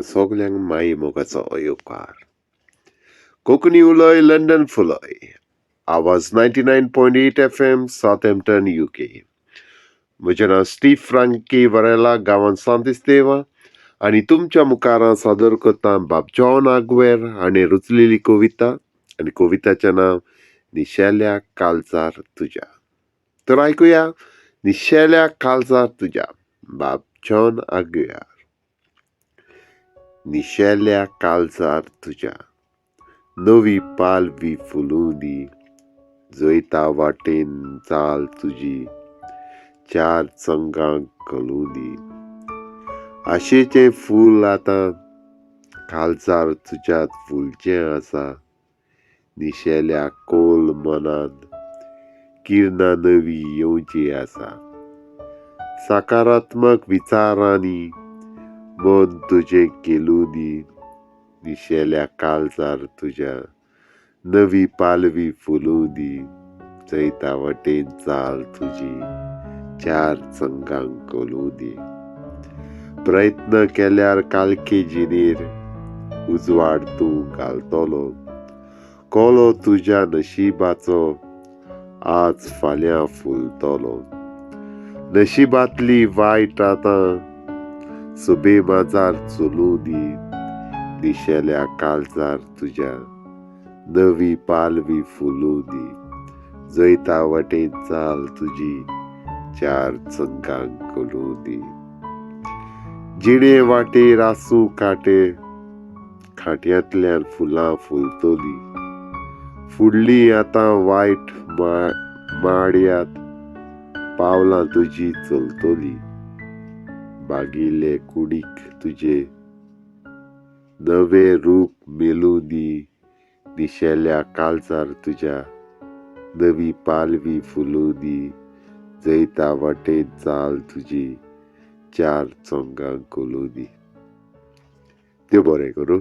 सगल्यांक माई मोगाचो येवकार. कोंकणी उलय, लंडन फुलय. आवाज 99.8 FM, Southampton, UK. म्हजें नांव स्टीव फ्रांकी वरेला, गांवांत सांतिस्तेवा, आनी तुमच्या मुखार सादर करता बाब जॉन आग्वेर हाणें रचलेली कविता, आनी कविताचें नांव निशेल्या कालजार तुज्या. तर आयकुया निशेल्या कालजार तुज्या, बाब जॉन आग्वेर. निशेल्या कालजार तुज्या नवी पालवी फुलूं दी, जैता वाटेन चाल तुजी चार चंगांक घालूं दी. आशेचें फूल आतां कालजार तुज्यात फुलचें आसा, निशेल्या कोल मनांत किरणां नवी येवची आसा. सकारात्मक विचारांनी मन तुजें केलूं दी, निशेल्या कालजार तुज्या नवी पालवी फुलूं दी, जैता वाटेन चाल तुजी चार चंगांक घालूं दी. प्रयत्न केल्यार कालके जिणेर उजवाड तूं घालतलो, कोलो तुज्या नशिबाचो आज फाल्यां फुलतलो. नशिबांतली वायट आतां सोबे माजार चलूं दी, निशेल्या कालजार तुज्या नवी पालवी फुलूं दी, जैता वाटेन चाल तुजी चार चंगांक घालूं दी. जिणे वाटेर आसूं कांटे, खांट्यांतल्यान फुलां फुलतलीं. फुडली आतां वायट माड्यात पावलां तुजी चलतली. बागिल्ले कुडीक तुजे नवें रूप मेलूं दी, निशेल्या कालजार तुज्या नवी पालवी फुलूं दी, जैता वाटेन चाल तुजी चार चोंगांक घालूं दी. देव बरें करूं.